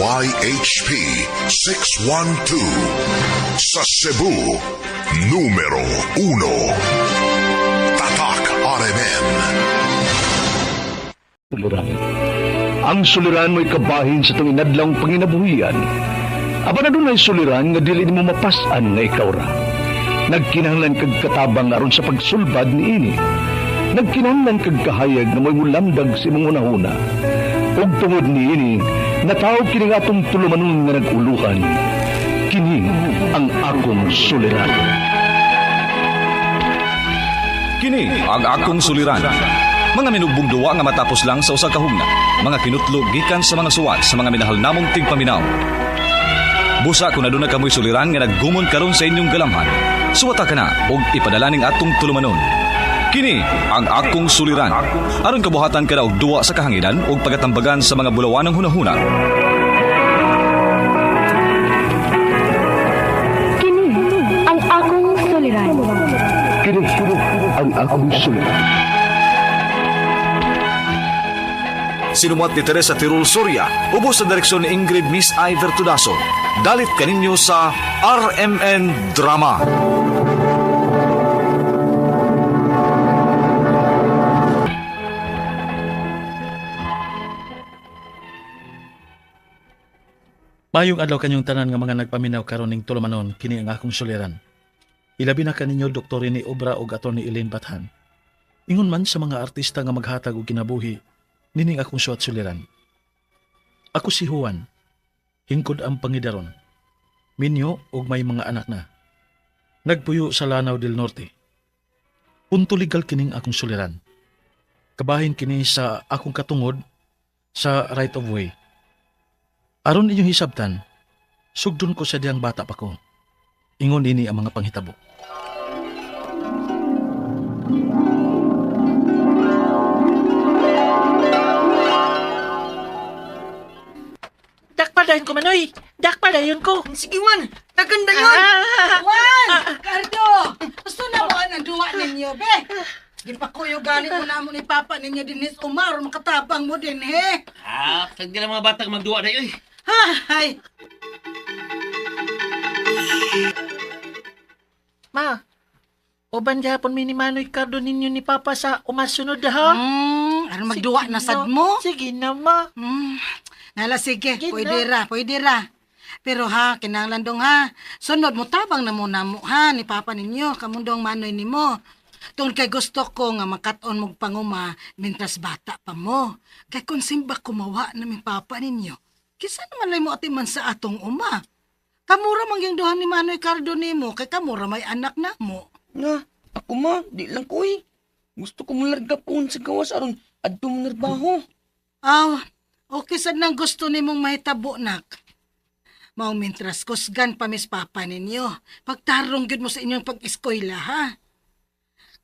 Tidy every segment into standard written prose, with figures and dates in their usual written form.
DYHP 612. Sa Cebu, numero 1. Tatak RMN. Suliran. Ang suliran mo'y kabahin sa itong inadlang panginabuhian. Aba na dunay suliran nga dili nimo mapas-an nga ikaw ra. Nagkinahanglan kag katabang aron sa pagsulbad niini. Nagkinahanglan kag kahayag nga mo'y mulamdag sa imong hunahuna. Ug tungod niini, natawag kini nga atong tulumanon nga nag-uluhan. Kini ang akong suliran. Kini ang akong suliran. Mga minugbong duwa nga matapos lang sa usa ka hugna. Mga kinutlo gikan sa mga suwat sa mga minahal namong tigpaminaw. Busa kung aduna kamoy suliran nga naggumon karon sa inyong galamhan. Suwata ka na og ipadala ning atong tulumanon. Kini ang akong suliran. Aron kabuhatan ka na og duwa sa kahanginan ug pagatambagan sa mga bulawanang hunahuna. Kini ang akong suliran. Kini ang akong suliran. Sinumuat ni Teresa Tirul Soria, ubos sa direksyon ni Ingrid Miss I. Vertudaso. Dalit kaninyo sa RMN Drama. Mayong adlaw kanyong tanan nga mga nagpaminaw karon ning tulumanon kini ang akong suliran. Ilabi na kaninyo Dr. Rene Obra ug Atty. Elaine Bathan. Ingon man sa mga artista nga maghatag og kinabuhi, nining akong suwat suliran. Ako si Juan, hingkod ang pangidaron. Minyo og may mga anak na. Nagpuyo sa Lanao del Norte. Punto legal kining akong suliran. Kabahin kini sa akong katungod sa right of way. Aron inyong hisabtan, sugdon ko sa diyang bata pa ko. Ingon ini ang mga panghitabo. Dakpa dayon ko manoy. Dakpa dayon ko. Sige, Juan. Taganda yun. Ah! Juan! Cardo! Gusto na mo ang duwa ninyo, be. Gipakuyo gani mo na mo ni Papa ninyo din is Omar, makatabang mo din, he. Ah, tagdi lang mga batang magduwa na yun. Ha, hay. Ma, uban gihapon mi ni Manoy Cardo ninyo ni Papa sa umasunod ha. Aron magduwa Sige na sad mo. Sige na, ma. Nala, sige, Sige pwede na. ra, pwede ra. Pero ha, kinahanglan dong ha. Sunod mo tabang na mo na mo ha ni Papa ninyo, kamundong manoy nimo. Tungod kay gusto ko nga makat-on mong panguma mintras bata pa mo. Kay kung simba kumawa na mi Papa ninyo, kisa naman lay mo atiman sa atong uma. Kamura man yung duha ni Manoy Cardo nimo, kay kamura may anak na mo. Nga, ako ma, di lang ko eh. Gusto ko mularga po sa gawas aron adto mo narbaho. Aw, okay sad nang gusto nimong mahitabo nak. Mao mintras kusgan pa mis papa ninyo. Pagtarong gyud mo sa inyong pag-eskwela ha.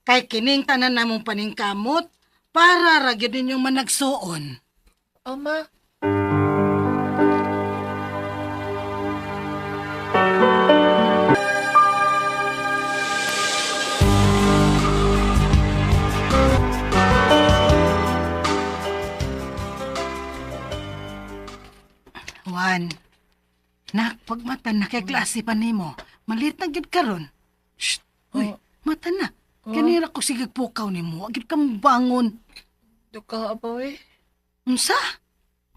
Kay kining tanan namong paningkamot para ra gyud ninyong managsuon. Oh, ma. Juan, nak pagmata na kay klase pa nimo. Malit na gyud karon. Shh, uy, mata na. Kanira ko sige pukaw nimo, agid ka bangon. Duka pa eh. Unsa?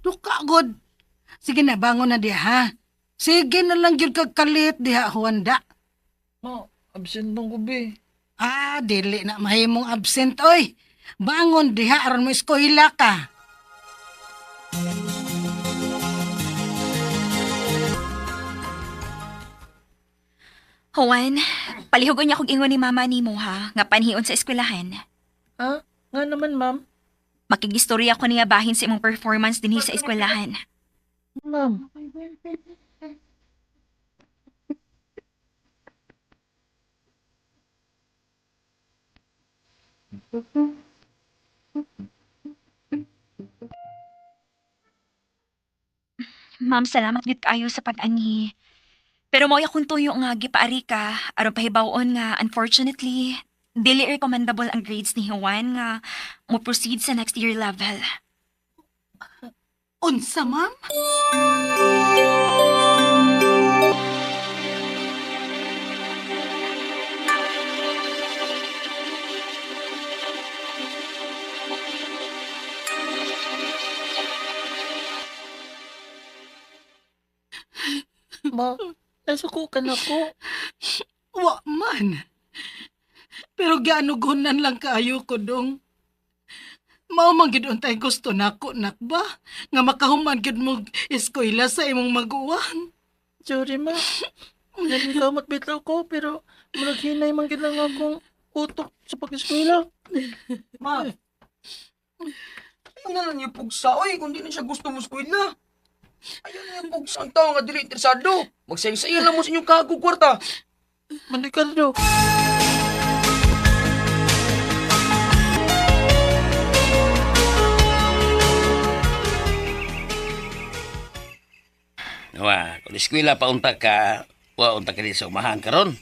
Duka god. Sige na, bangon na diha ha. Sige na lang gyud kag kalit diha Juanda. Ma, absent bang ko be. Ah, dili na mahimong absent oy. Bangon diha aron mo eskwela ka. Juan, palihugon niya kog ingon ni mama nimo ha, nga panhion sa eskwelahan. Ha? Nga naman, ma'am. Makigistorya ko niya bahin sa imong performance dinhi sa eskwelahan. Ma'am. Ma'am, salamat gid kaayo sa pag-anhi. Pero mao akong tuyo nga gipaari ka aron pahibaw-on nga unfortunately dili recommendable ang grades ni Juan nga mo proceed sa next year level. Unsa, ma'am? Ma, nasuko ka na ko. Wa man. Pero gianugunan lang kaayo ko dong. Mao man gid untay gusto nako nak ba nga makahuman gid mo eskwela sa imong maguwang. Sorry, ma. Nalikaw bitaw ko, pero murag hinay man gid lang akong utok sa pag-eskwela. Ma, ayaw na lang niya pugsa, oy, kung di na siya gusto mo eskwela. Ayaw na niya pugsa ang tao nga dili interesado. Magsayang-saya lang mo sa inyong kagog kwarta. Man, Ricardo. Wa, kung eskwela pa unta ka, wa unta ka di sa umahan karon.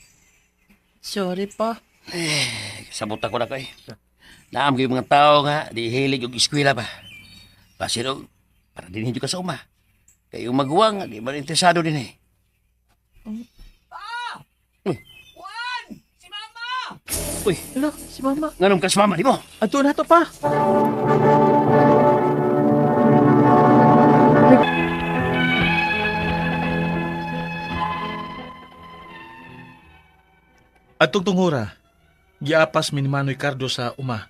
Sorry pa. Sabot ako na ko eh. Naam kayo mga tao nga, di hilig og eskwela pa. Pasiro, para din ka sa uma. Kayo maguwang, di man interesado din eh. Uy. Juan! Si Mama! Uy, Hello, si mama. nganong ka sa mama, di mo? Ato na to pa. Atong tungura, giapas mi ni Manoy Cardo sa uma,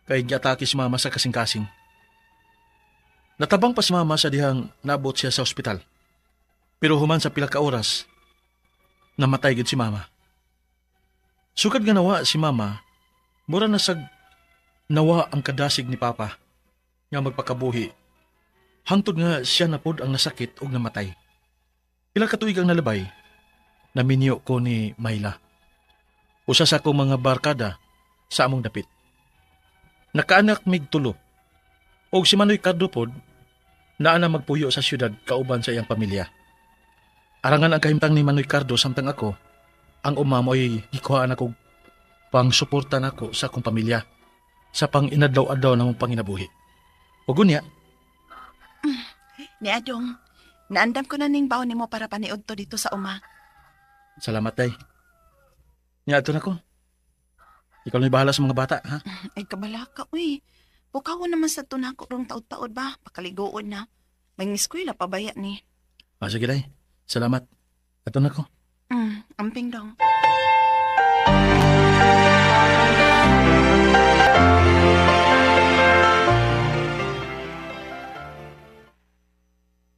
kay giatake si mama sa kasing-kasing. Natabang pa si mama sa dihang naabot siya sa ospital. Pero human sa pila ka oras, namatay gid si mama. Sukad nga nawa si mama, mura na sag nawa ang kadasig ni papa nga magpakabuhi. Hangtod nga siya na pod ang nasakit og namatay. Pila ka tuig ang nalabay, naminyo ko ni Mayla. Usa sa akong mga barkada sa among dapit. Nakaanak mig tulo. Og si Manoy Cardo pod, naa na magpuyo sa syudad kauban sa iyang pamilya. Arangan ang kahimtang ni Manoy Cardo samtang ako, ang uma mo'y gikuhaan ako pang suporta nako sa akong pamilya sa pang inadlaw-adlaw namong panginabuhi. Ug unya, Ni Adong, naandam ko na ning baon nimo para paniud to dito sa uma. Salamat, day. Nya ato na ko. Ikaw na bahala sa mga bata, ha? Ay kabala ka, uy. Pukaw naman sa tunako rong taod-taod ba? Pakaligoon na. May eskwela pa baya ni. Ah, sige, day. Salamat. Ato na ko. Amping dong.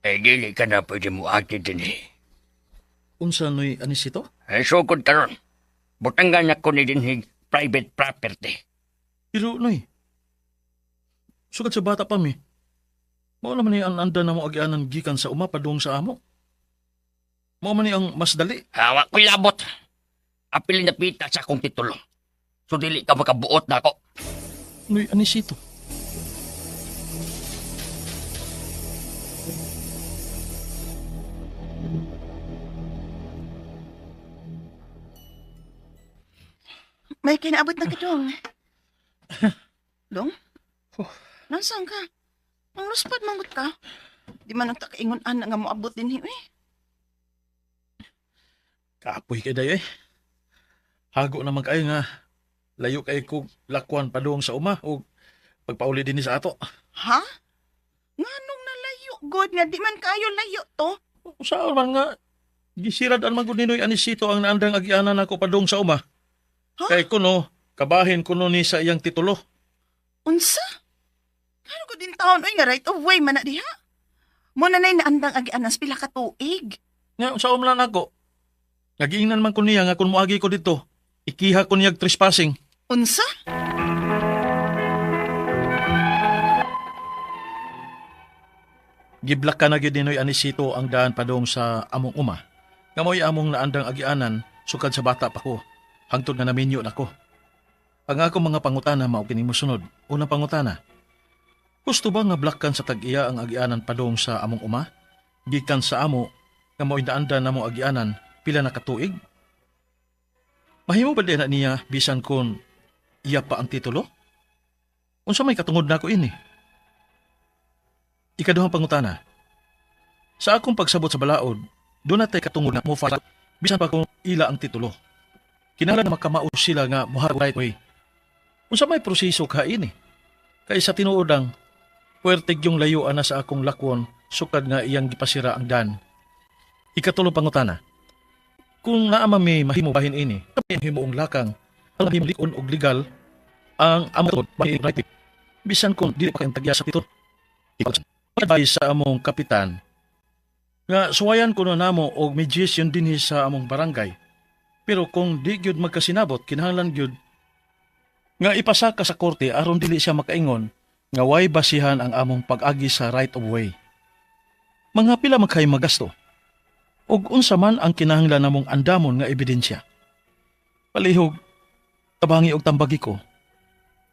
Eh, dili ka na pwede mo ati din eh. Unsa noy anisito? Eh, sugod karon. Butangan ako ni dinhig private property. Pero, noy, sugad sa bata pa mi. Mao naman ni ang anda na mo agianan gikan sa uma padung sa amo. Mao man ni ang mas dali. Hawa ko'y labot. Apil na pita sa akong titulo. So dili ka makabuot na ako. Noy anisito. May kinaabot na ka dong. Dong? Nasaan ka? Ang luspad manggut ka. Di man ang takaingon ana nga moabot din hi, uy. Kapoy kay dayo eh. Hago naman kayo nga. Layo kay kog lakwan padung sa uma o pagpauli din ni sa ato. Ha? Nganong nalayo, God, nga di man kayo layo to. Saan man nga gisirad ang magud ni Noy Anisito ang naandang agianan nako padung sa uma. Ha? Kay kuno kabahin kuno ni sa iyang titulo. Unsa? Kano ko din taon, uy, nga right of way man na diha. Mo na na'y naandang agianan sa pila ka tuig. Nga sa umlan ako. Nagiingnan man ko niya nga kung moagi ko dito, ikiha ko niya trespassing. Unsa? Giblak ka na gyud ni Noy Anisito ang daan padung sa among uma. Nga mo'y among naandang agianan sukad sa bata pa ko. Hangtod nga naminyo nako. Ang akong mga pangutana mao kini mosunod. Unang pangutana. Gusto ba nga blakkan sa tag-iya ang agianan padung sa among uma? Gikan sa amo nga mo'y naandan namo agianan pila na katuig? Mahimo ba din na niya bisan kon iya pa ang titulo? Unsa may katungod nako ini? Ikaduhang pangutana. Sa akong pagsabot sa balaod, duna tay katungod na mo bisan pa kung ila ang titulo. Kinahanglan na makamao sila nga mohatag right way. Unsa may proseso ka ini? Kay sa tinuod ang puwerte yung layuan na sa akong lakwon sukad nga iyang gipasira ang dan. Ikatulong pangutana. Kung naa man may mahimo bahin ini, himuong lakang ang likon og legal ang among bahin right way. Bisan kung dili pa kayong tagya sa titulo. Advice sa among kapitan nga suwayan kuno namo og mediation dinhi sa among barangay. Pero kung di gyud magkasinabot, kinahanglan gyud nga ipasaka sa korte aron dili siya makaingon nga way basihan ang among pag-agi sa right of way. Mga pila man kay magasto? Ug unsa man ang kinahanglan namong andamon nga ebidensya? Palihog, tabangi og tambagi ko.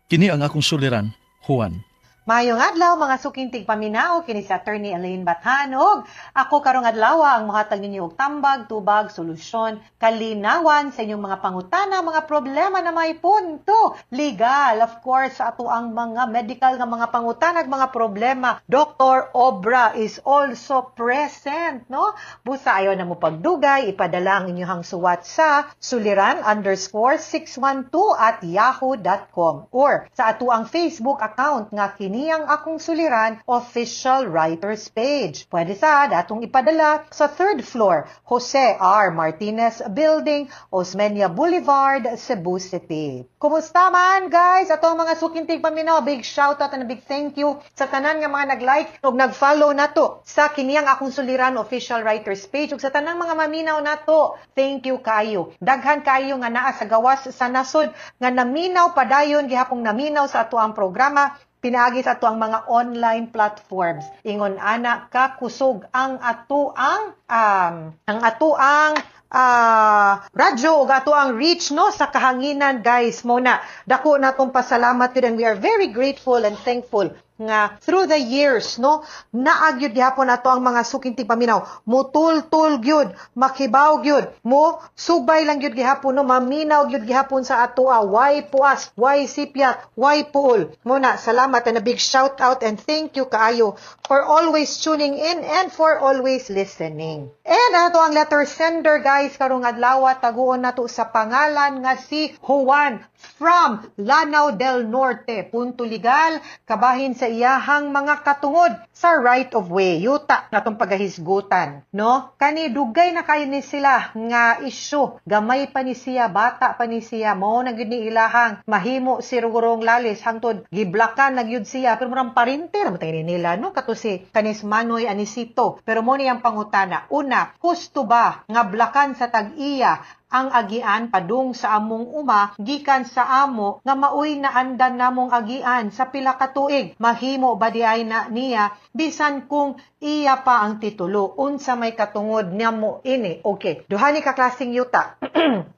Kini ang akong suliran, Juan. Maayong adlaw, mga suking tigpaminaw, kini si Attorney Elaine Bathan ug ako karong adlaw ang mohatag ninyo og tambag, tubag, solusyon, kalinawan sa inyong mga pangutana, mga problema na may punto legal. Of course, sa ato ang mga medical nga mga pangutana ug mga problema, Dr. Obra is also present, no? Busa ayaw na mo pagdugay, ipadala ang inyong suwat sa suliran_612@yahoo.com or sa ato ang Facebook account nga kini ang Akong Suliran Official Writers Page. Pwede sa atong ipadala sa third floor, Jose R. Martinez Building, Osmeña Boulevard, Cebu City. Kumusta man, guys? Ato ang mga suking tigpaminaw, big shout out and a big thank you sa tanan nga mga nag-like ug nag-follow nato sa kini ang Akong Suliran Official Writers Page ug sa tanang mga maminaw nato. Thank you kayo. Daghan kayo nga naa sa gawas sa nasod nga naminaw padayon gihapong naminaw sa ato ang programa pinaagi sa ato ang mga online platforms. Ingon ana ka kusog ang ato ang radyo ug ato ang reach, no, sa kahanginan, guys. Mo na dako natong pasalamat yun and we are very grateful and thankful nga through the years, no, naa gyud gihapon ato ang mga suking tigpaminaw, mutultul gyud, makibaw gyud, mo subay lang gyud gihapon, no, maminaw gyud gihapon sa ato a way puas, way sipyat, way puol. Mo na salamat and a big shout out and thank you kaayo for always tuning in and for always listening. And ato ang letter sender, guys, karong adlaw taguon nato sa pangalan nga si Juan from Lanao del Norte. Punto legal kabahin sa iyahang mga katungod sa right of way yuta natong pagahisgutan, no? Kani dugay na kayo ni sila nga issue, gamay pa ni siya, bata pa ni siya. Mao na gyud ni ilahang mahimo si Rugurong Lalis hangtod giblakan na gyud siya, pero murang parente ra man nila, no, kato si kanis Manoy Anisito. Pero mo ni ang pangutana: una, husto ba nga blakan sa tag-iya ang agian padung sa among uma gikan sa amo nga maoy naandan namong agian sa pila ka tuig? Mahimo ba di ay na niya bisan kung iya pa ang titulo? Unsa may katungod namo ini? Okay, duha ni ka klaseng yuta: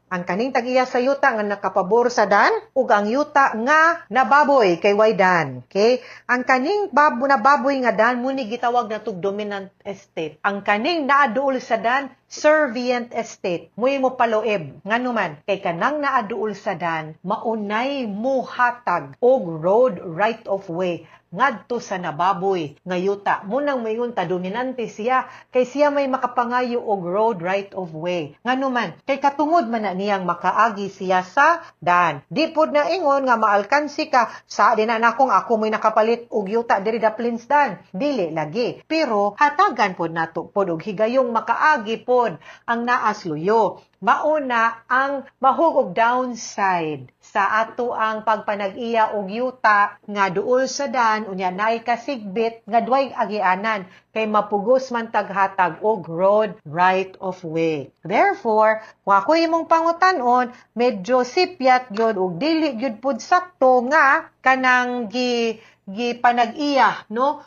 ang kaning tag-iya sa yuta nga nakapabor sa dan ug ang yuta nga nababoy kay way dan. Okay? Ang kaning babo nababoy nga dan mo ni gitawag na tug dominant estate. Ang kaning naaduol sa dan, servient estate. Muy mo paloeb ngano man kay kanang naaduol sa dan maunay muhatag og road right of way ngadto sa nababoy nga yuta. Munang mayon ta dominante siya kay siya may makapangayo og road right of way. Ngano man kay katungod man na niyang makaagi siya sa dan. Di pod na ingon nga maalkansi ka sa di na nakong ako mo'y nakapalit og yuta diri daplin dan. Dili lagi. Pero hatagan pod nato pod og higayong makaagi pod ang naas luyo. Mauna ang mahug og downside sa ato ang pagpanag-iya og yuta nga duol sa dan unya naay kasigbit nga duay agianan kay mapugos man taghatag og road right of way. Therefore, kung ako imong pangutan-on, medyo sipyat gyud og dili gyud pud sakto nga kanang gi gipanag-iya, no,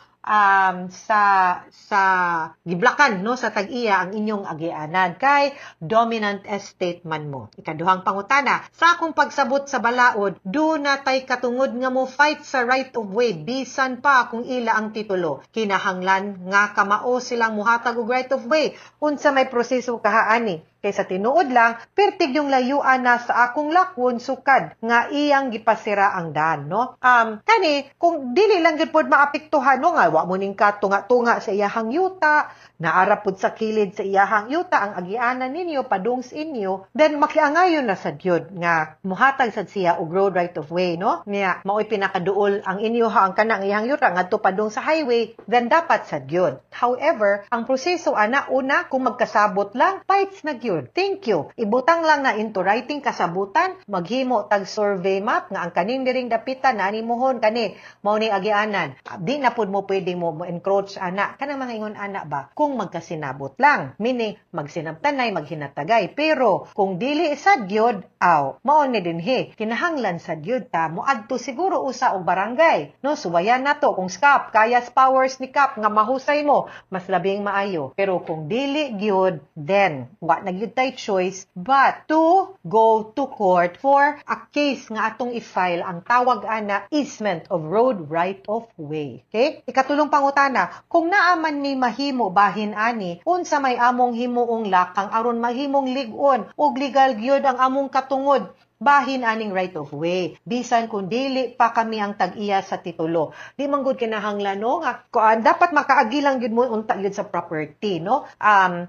sa giblakan, no, sa tag-iya ang inyong agianan kay dominant estate man mo. Ikaduhang pangutana, sa akong pagsabot sa balaod, duna tay katungod nga mo fight sa right of way bisan pa kung ila ang titulo? Kinahanglan nga kamao silang muhatag og right of way? Unsa may proseso kahaani? Kay sa tinuod lang, pertig yung layuan na sa akong lakwon sukad nga iyang gipasira ang dan, no? Kani, kung dili lang gyud pod maapektuhan, no, nga wa wa mo ning katunga-tunga sa iyahang yuta, naara pud sa kilid sa iyahang yuta ang agianan ninyo padung sa inyo, then makiangayon na sad gyud nga muhatag sad siya og road right of way, no? Nya maoy pinakaduol ang inyo ha, ang kanang iyang yuta ngadto padung sa highway, then dapat sad gyud. However, ang proseso ana, una, kung magkasabot lang, fights na gyud. Thank you. Ibutang lang na into writing kasabutan, maghimo tag survey map nga ang kaning diring dapitan na animuhon kani mao ni agianan. Di na pud mo pwede mo encroach ana, kanang mga ingon ana ba, kung magkasinabot lang, meaning magsinabtanay, maghinatagay. Pero kung dili sad gyud, aw, mao ni dinhi kinahanglan sad gyud ta moadto siguro usa og barangay, no? Suwayan nato kung SCAP kaya powers ni CAP nga mahusay mo, mas labing maayo. Pero kung dili gyud, then wa na gyud tay choice but to go to court for a case nga atong i-file. Ang tawag ana, easement of road right of way. Okay, ikatulong pangutana: kung naa man ni mahimo bahin ani, unsa may among himuong lakang aron mahimong lig-on ug legal gyud ang among katungod bahin aning right of way bisan kung dili pa kami ang tag-iya sa titulo? Di man gud kinahanglan, no, nga kuan, dapat makaagi lang gyud mo unta gyud sa property, no?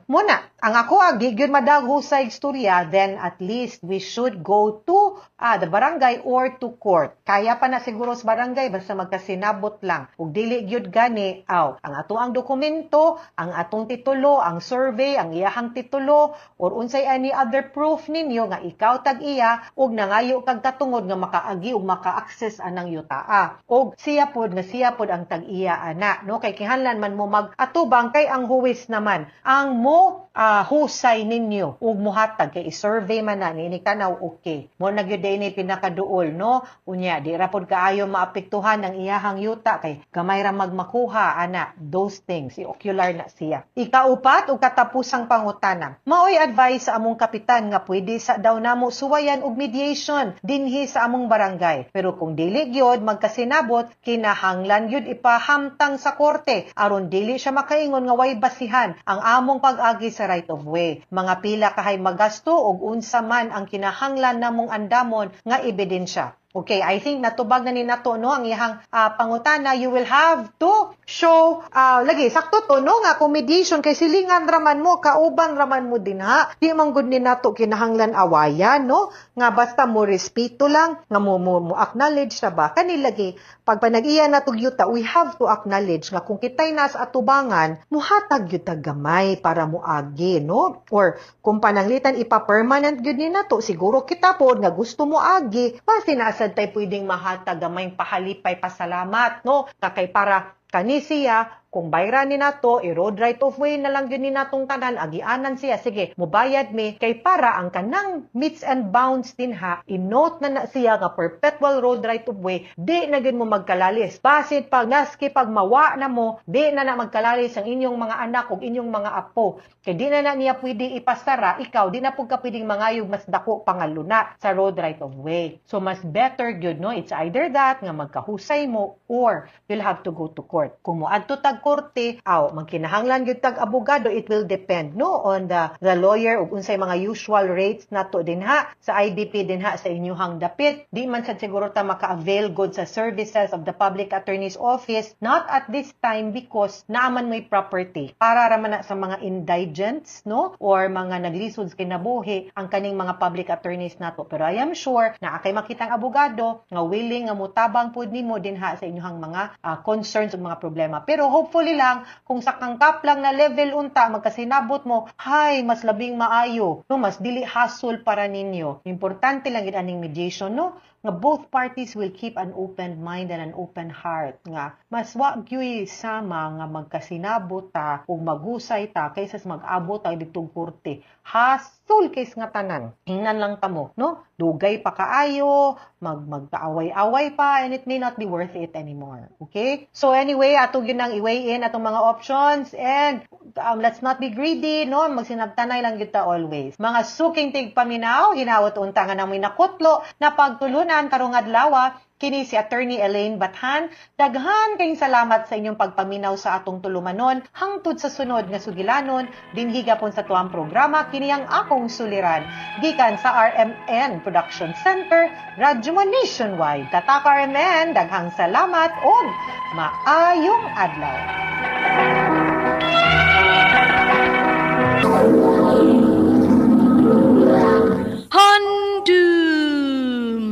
Muna ang ako, agi gyud madaghusay istorya, then at least we should go to the barangay or to court. Kaya pa na siguro sa barangay basta magkasinabot lang. Ug dili gyud gani, aw, ang ato ang dokumento, ang atong titulo, ang survey, ang iyahang titulo, or unsay any other proof ninyo nga ikaw tag-iya ug nangayo kag katungod nga makaagi ug maka-access anang yutaa. Og siya pod nga siya pod ang tag-iya ana, no? Kay kinahanglan man mo mag-atubang kay ang huwis naman ang mo husay ninyo ug muhatag kay i-survey man na ni tanaw, okay. Mo na gyud ni pinakaduol, no? Unya di ra pod kaayo maapektuhan ang iyahang yuta kay gamay ra magmakuha ana, those things i-ocular na siya. Ikaupat ug katapusang pangutana: maoy advice sa among kapitan nga pwede sa daw namo suwayan og mediation dinhi sa among barangay. Pero kung dili gyud magkasinabot, kinahanglan gyud ipahamtang sa korte aron dili siya makaingon nga way basihan ang among pag-agi sa right of way. Mga pila kahay magasto ug unsa man ang kinahanglan namong andamon nga ebidensya? Okay, I think natubag na ni nato, no, ang iyang pangutana. You will have to show, lagi sakto to, no, nga kung mediation kay silingan raman mo, kauban raman mo dinha. Di man gud ni nato kinahanglan awayan, no, nga basta mo respeto lang, nga mo acknowledge sa ba. Kani lagi pag panag-iya na tog yuta, we have to acknowledge nga kung kitay nasa atubangan, muhatag gyud tag gamay para moagi, no? Or kung pananglitan ipa-permanent gyud ni nato, siguro kita pod nga gusto mo agi, basi naa sad tay pwedeng mahatag gamay pahalipay, pasalamat, no? Kay para kani siya, kung bayran ni nato, i-road right of way na lang yun ni natong tanan, agianan siya, sige, mubayad mi, kay para ang kanang metes and bounds din ha, i-note na na siya nga perpetual road right of way, di na gyud mo magkalalis. Basit pag naski pag mawa na mo, di na na magkalalis ang inyong mga anak ug inyong mga apo. Kay di na na niya pwede ipasara, ikaw, di na pud ka pwedeng mangayog mas dako pangaluna sa road right of way. So mas better gyud, no? It's either that, nga magkahusay mo, or you'll have to go to court. Kung moadto tag korte, aw, magkinahanglan gyud tag abogado, it will depend, no, on the lawyer ug unsay mga usual rates nato dinha sa IBP dinha sa inyuhang dapit. Di man sad siguro ta maka-avail good sa services of the public attorney's office, not at this time, because naaman mo'y property. Para ra man na sa mga indigents, no, or mga naglisod sa kinabuhi ang kaning mga public attorneys nato. Pero I am sure na akay makitang abogado nga willing nga mutabang pud nimo dinha sa inyuhang mga concerns ug mga problema. Pero hopefully lang, kung sa kangkap lang na level unta magkasinabot mo, hay, mas labing maayo, no? Mas dili hassle para ninyo. Importante lang gid aning mediation, no, nga both parties will keep an open mind and an open heart nga mas wa gyuy sama nga magkasinabot ta ug maghusay ta kaysa sa mag-abot ta ditong korte. Hassle kay nga tanan. Hingnan lang kamo, no? Dugay pa kaayo, magkaaway-away pa, and it may not be worth it anymore. Okay? So anyway, ato gyud nang i-weigh in atong mga options and Let's not be greedy, no? Magsinabtanay lang gyud ta always. Mga suking tigpaminaw, hinaot unta nga namoy nakutlo na pagtulunan karong adlaw. Kini si Attorney Elaine Bathan. Daghan kayong salamat sa inyong pagpaminaw sa atong tulumanon hangtod sa sunod nga sugilanon dinhi gapon sa tuang programa kini ang akong suliran gikan sa RMN Production Center, Radyo Mo Nationwide. Tatak RMN, daghang salamat ug maayong adlaw.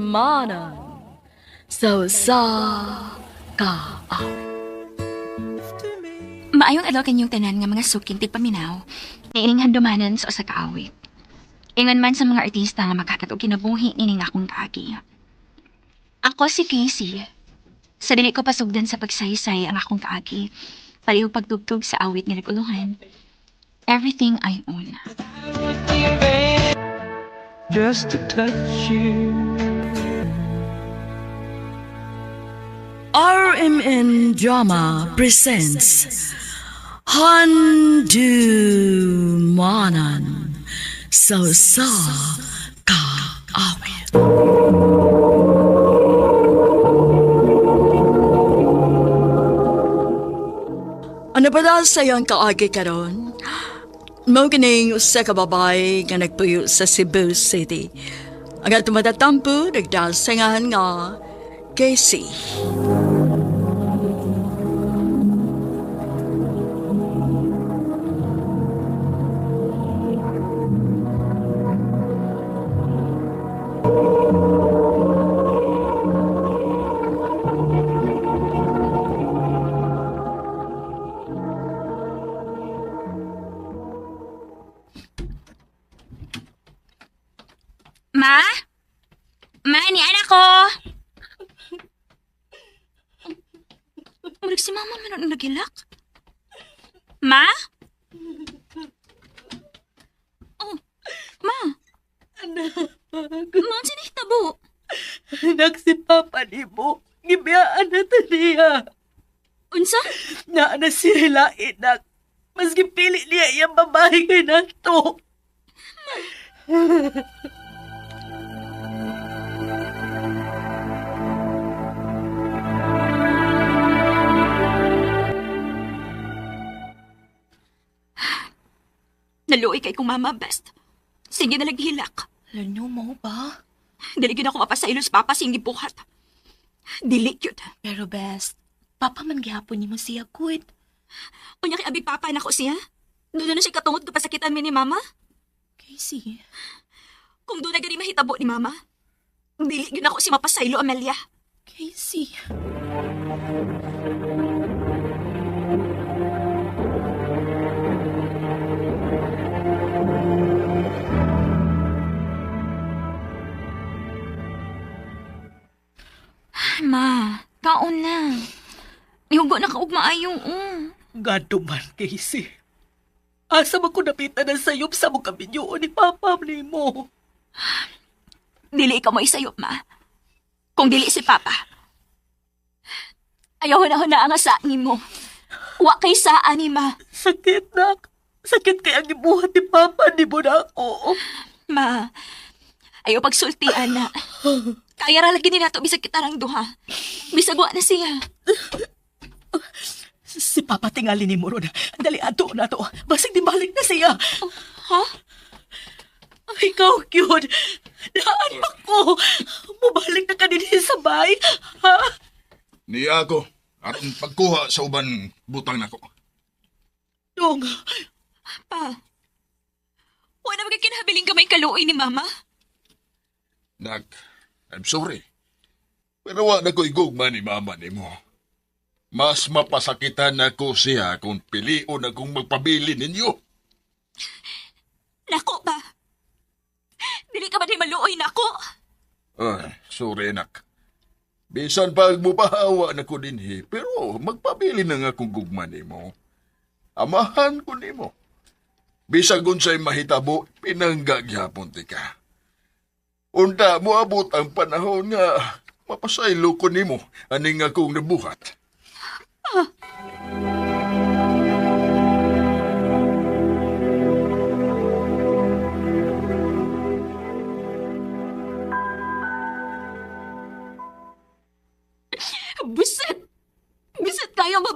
Handumanan sa usa ka Maayong adlaw kanyong tanan nga mga suking tigpaminaw. Niining handumanan sa usa ka awit. Ingon man sa mga artista nga maghatag og kinabuhi nining akong kaagi. Ako si Casey. Sa dili ko pasugdan sa pagsaysay ang akong kaagi. Pareho pagtugtog sa awit nga naguluhan. Everything I Own. Just to touch you. RMN Drama presents Handumanan sa usa ka awit. Ano ba dahil sa iyong kaagi karon? Mao kining usa ka babae nga nagpuyo sa Cebu City. Ang atong matatampo nagdasangan nga Casey. Ma? Ma, ni anak ko! Murag si mama man ang naghilak. Ma? Oh, ma. Anak. Ma, unsa ni hitabo? Anak, si Papa ni mo. Gibiyaan na ta niya. Unsa? Naa na siya lain, anak. Mas gipili niya iyang babae kay nato. Naluoy kay kong mama, best. Sige na naghilak. Lano mo ba? Dili gyud ako mapasailos papa sing gibuhat. Dili gyud. Pero best, papa man gihapon nimo siya good. Unya kay abi papa nako siya. Doon na siya katungod kapasakitan mi ni mama. Casey. Kung doon na gani mahitabo ni mama, dili gyud ako si mapasaylo, Amelia. Casey. Ay, ma, kaon na. Nihugo na ka og maayo. Oh. Gado man, Casey. Asa man ko napita na sayop sa mong kabinyoon ni Papa ni mo. Dili ikaw mo isayop, ma. Kung dili si Papa. Ayaw na na ang sa mo. Wa kay saan ni ma. Sakit, nak. Sakit kay ang gibuhat ni Papa ni mo na ako. Ma, ayaw pagsultian na. Kaya ra lagi ni nato bisag kita rang duha. Bisag wa na siya. Si Papa tingali ni mo ron. Dali ato na to. Basig di balik na siya. Oh, ha? Ay, ikaw, cute. Daan pa ko. Mubalik na ka din sa bay. Ha? Niya ako. Aron pagkuha sa uban butang nako. Dong. Pa, wala ba kinahabiling kamay kaluoy ni Mama? Nak, I'm sorry. Pero wa na ko'y gugma ni Mama ni mo. Mas mapasakitan ako siya kung pilion akong magpabili ninyo. Nako ba? Dili ka ba di maluoy nako? Ay, sorry nak. Bisan pag mupahawa na ko dinhi, pero magpabili na nga kong gugma nimo. Amahan ko nimo. Bisag unsay mahitabo, pinangga gyapon ti ka. Unta moabot ang panahon nga mapasaylo ko nimo aning akong nabuhat. Ah.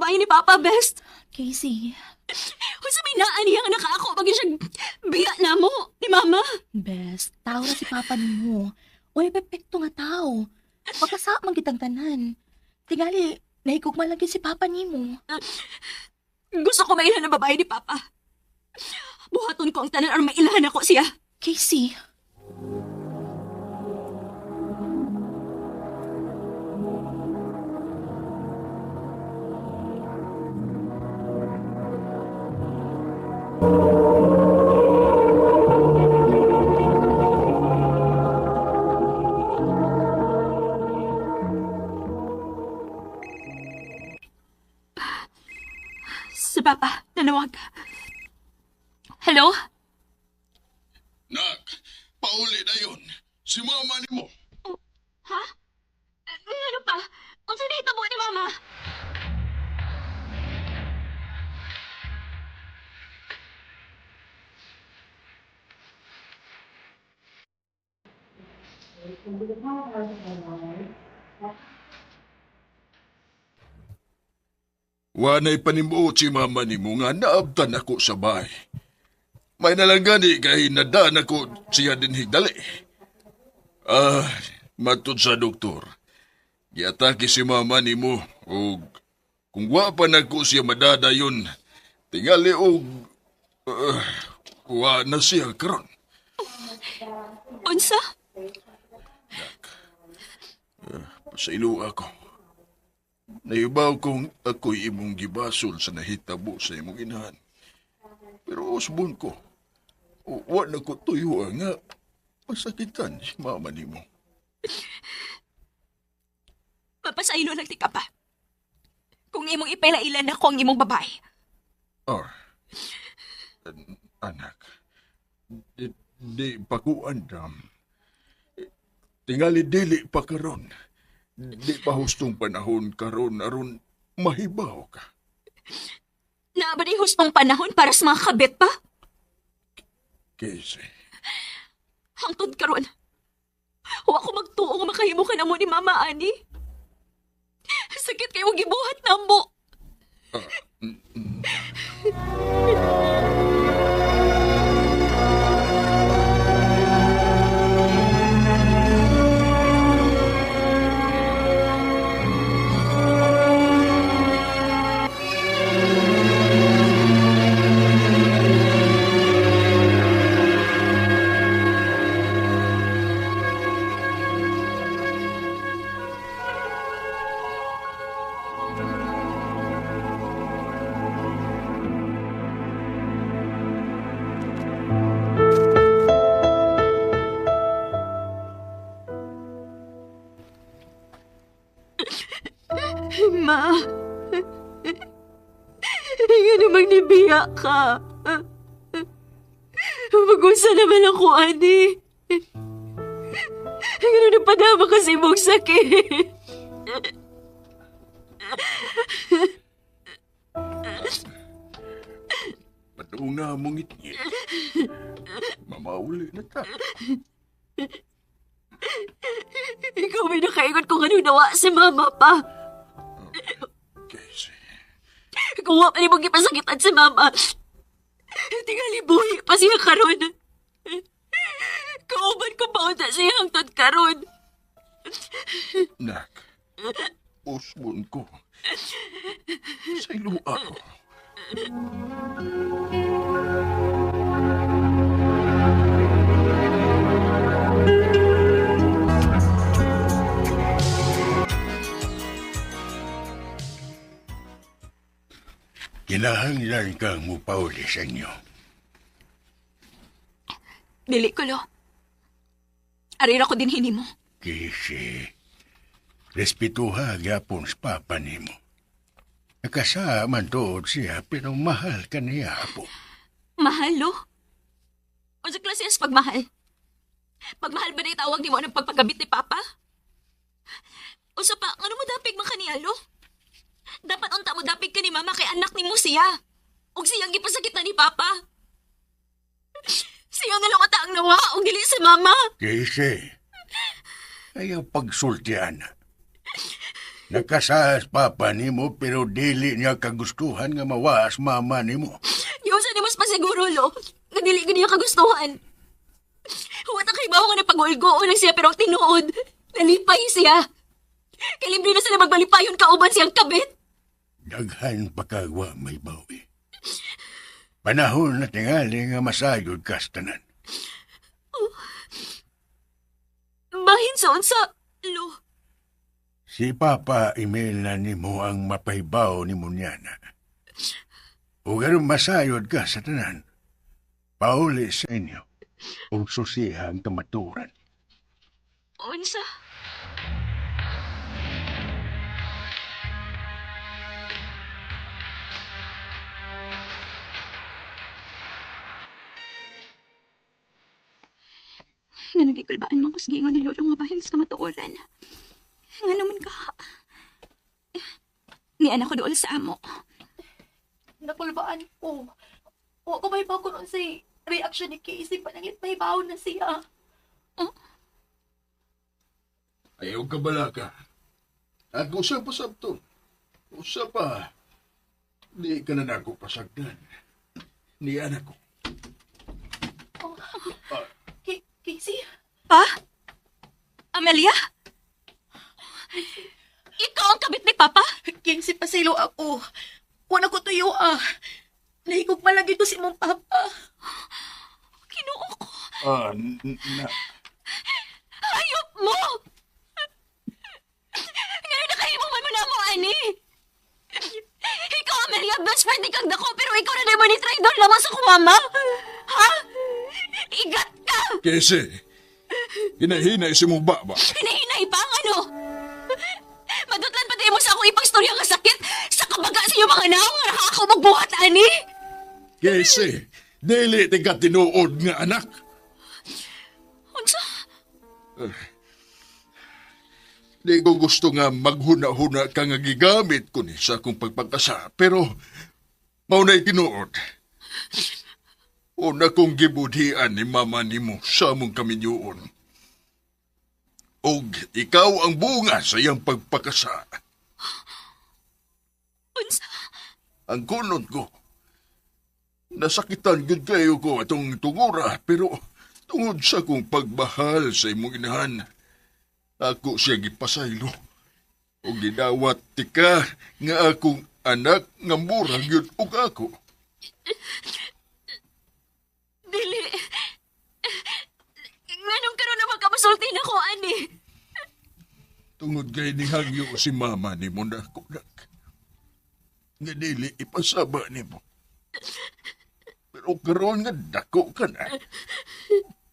babae ni Papa, best. Casey. Unsa may naa niya nga nakaako pag siya biya na mo ni Mama. Best, tao na si Papa nimo. Uy, pepekto nga tao. Pagkasa man kitang tanan. Tingali, nahigugma lang si Papa nimo. Gusto ko mailan ang babae ni Papa. Buhaton ko ang tanan aron mailahan ako siya. Casey. Si Papa, nanawag. Hello? Nak, pauli na yun. Si mama ni mo. Ha? Ano pa? Unsa nahitabo ni Mama? Wanay panimuot si mama ni mo nga naabtan ako sa bahay. May nalanggani kay nadaan ako siya din higdali. Ah, matud sa doktor. Giatake si mama ni mo og kung wa pa nako siya madadayon, tingali og wa na siya karon. Unsa? Pasaylo ako. Naibaw kong ako'y imong gibasol sa nahitabo sa imong inahan. Pero usbon ko, wa na ko tuyo nga masakitan si mama nimo. Mapasaylo lang ti ka pa. Kung imong ipailailan ako ang imong babae. Or, anak, di pa ko andam. Tingali dili pa karon. Di pa hustong panahon karon aron mahibaw ka. Naa ba di hustong panahon para sa mga kabit pa? Casey, Hangtod karon. Wa ko magtuo nga makahimo ka namo ni Mama ani. Sakit kayo gibuhat namo. Ma. Nga namang nibiya ka. Mag-usa naman ako, ani. Nga napadama ka sa imong sakit. Padung na mong itingit. Mamauli na ta. Ikaw may nakaingon kung anong nawa si Mama pa. Casey. Kung wa pa ni mong ipasakitan si Mama, tingali buhi pa siya karon. Kauban ko pa unta siya hangtod karon. Nak, usbon ko. Sa ilo ako. Kinahanglan kang mupauli sa inyo. Dili ko, lo. Arira ko din hinimo. Kisi, respetuha gyapon sa papa nimo. Nakasa man tuod siya, pero mahal ka niya po. Mahal, lo? Unsa klase sa pagmahal? Pagmahal ba na itawag nimo ng pagpagabit ni Papa? Usa pa, ano mo dapig man kaniya, lo? Dapat unta mo dapig ka ni Mama kay anak nimo siya. Ug siyang gipasakit na ni Papa. Siya na lang ata ang nawa ug dili si Mama. Kisi, ayaw pagsultian. Nakasahas papa nimo pero dili niya kagustuhan nga mawas mama nimo. Giunsa ni mas pasiguro, lo. Nga dili gid niya kagustuhan. Wa ta kay bawo nga napagulgoon lang siya pero ang tinuod, nalipay siya. Kay libre na sila magbalipayon kauban siyang kabit. Daghan pa kagwa may bawi. Panahon na tingali nga masayod kas tanan. Bahin sa unsa, lo. Si Papa Emil na nimo ang mapahibaw ni Munyana. O garon masayod ka sa tanan. Pauli sa inyo. O susiha ang kamaturan. Unsa? Nga nagikulbaan man ko sa giingon ni Lolo nga bahin sa kamatuoran. Nga naman ka. Ni anak ko dool sa amo. Nakulbaan ko. Wa ko mahibaw kung unsay reaction ni Casey. Panangit mahibaw na siya. Ayaw ka balaka. At usa pa sabto. Usa pa. Di ka na nako pasagdan. Ni anak ko. Oh. Casey? Pa? Amelia? Ikaw ang kabit ni Papa? Casey, pasilo ako. Wala ko tuyo ah. Nahigog malagi to si mong papa. Kinuo ko. Ah, na. Hayop mo! Ngayon nakahimo man mo na mo, ani. Ikaw, Amelia, best friend ni kang dako, pero ikaw na naman ni traidor lamang sa kumama. Ha? Igat ka! Kasi, hinahinay si mong baba. Hinahinay pa ang ano? Madutlan pa tayo mo sa akong ipagstorya nga sakit sa kabaga sa inyong mga naong nga nakakaw magbuhat, ani? Kasi, dili ti ka tinuod nga anak. Unsa? Di ko gusto nga maghuna-huna ka nga gigamit ko ni sa akong pagpagkasa, pero maunay tinuod. Una kong gibudhian ni mama nimo sa among kaminyuon. Og ikaw ang bunga sa iyang pagpakasa. Unsa? Ang kunon ko. Nasakitan gud kayo ko atong tungura, pero tungod sa akong pagbahal sa imong inahan, ako siya gipasaylo. O gidawat tika nga akong anak nga mura gyud og ako. Dili. Nganong karon naman ka masulti na ko, ani? Tungod kay nihangyo si mama nimo na ako, nak. Nga dili ipasaba nimo. Pero karon nga dako ka na.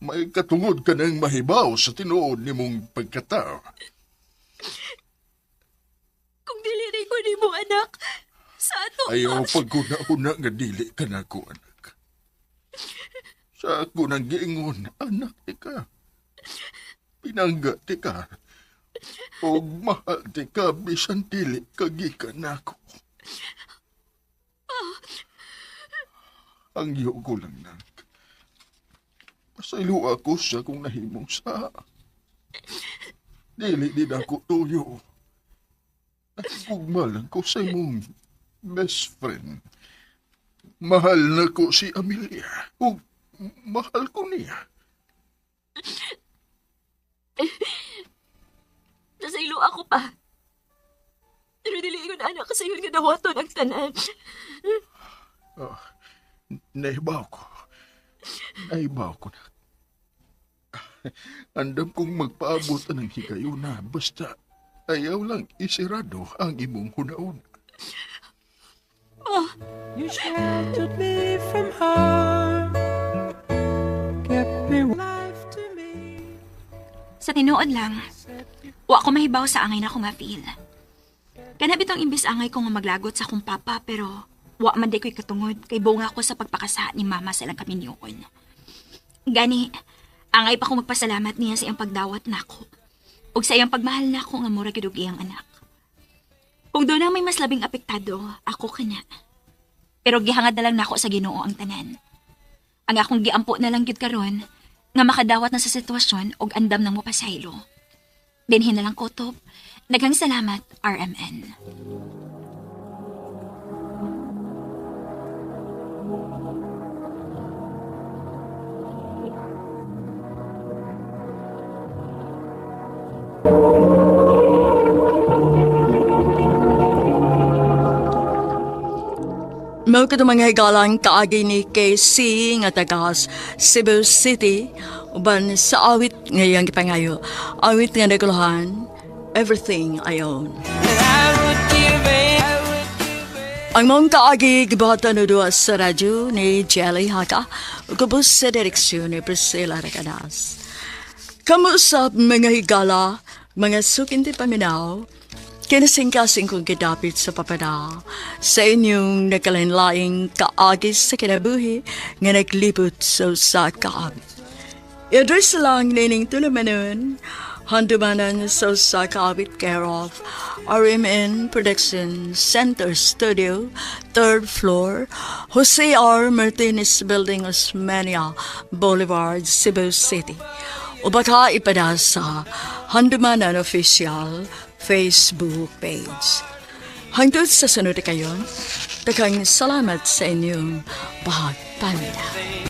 May katungod ka nang mahibaw sa tinuod nimong pagkatao. Kung dili rin ko nimo, anak, sa ato Ayaw pagkuna-una nga dili ka na ko, anak. Sa ako nang giingon, anak ti ka. Pinangga ti ka. Og mahal ti ka, bisan dili ka gikan nako. Ang iyo ko lang, nak. Pasaylo ako sa kung nahimong sa. Dili din ako tuyo. Nagugma lang ko sa imong best friend. Mahal na ko si Amelia. O mahal ko niya. Nasaylo ako pa. Pero dili ko na anak kasi yun nga dawaton ang tanan. Oh, nahibaw ko. Nahibaw ko na. Andam kong magpaabot ng higayuna basta ayaw lang isirado ang imong hunaon. Oh. You sheltered me from harm, kept me life to me. Sa tinuod lang, wa ko mahibaw sa angay na ko nga feel. Kana bitong imbis angay ko nga maglagot sa akong papa pero wa man di ko'y katungod kay bunga ko sa pagpakasa ni mama sa ilang kaminyuon. Gani, angay pa ko magpasalamat niya sa iyang pagdawat nako. Ug sa iyang pagmahal nako nga mura gyud og iyang anak. Kung doon na may mas labing apektado, ako kana. Pero gihangad na lang nako sa Ginoo ang tanan. Ang akong giampo na lang gyud karon nga makadawat na sa sitwasyon og andam nang mopasaylo. Dinhin na lang kutob, Daghang salamat, RMN. Mao kadto mga higalang kaagi ni KC nga taga Cebu City uban sa awit ngayang gipangayo. Awit nga naguluhan, Everything I Own. Ang mong kaagi gibuhatan o duwa sa radyo ni Jelly Haka ug ubos sa direksyon ni Priscilla Recanas. Kamusap mga higala, mga sukinti paminaw, kinasingkasing kong gidapit sa papada sa inyong nagkalain-laing kaagi sa kinabuhi nga naglibot sa usa ka awit. I-address lang nining tulumanon, handumanan sa usa ka awit care of RMN Production Center Studio, third floor, Jose R. Martinez Building, Osmeña Boulevard, Cebu City. O baka ipada sa Handumanan Official Facebook page. Hangtod sa sunod kayon, daghang salamat sa inyong pagpaminaw.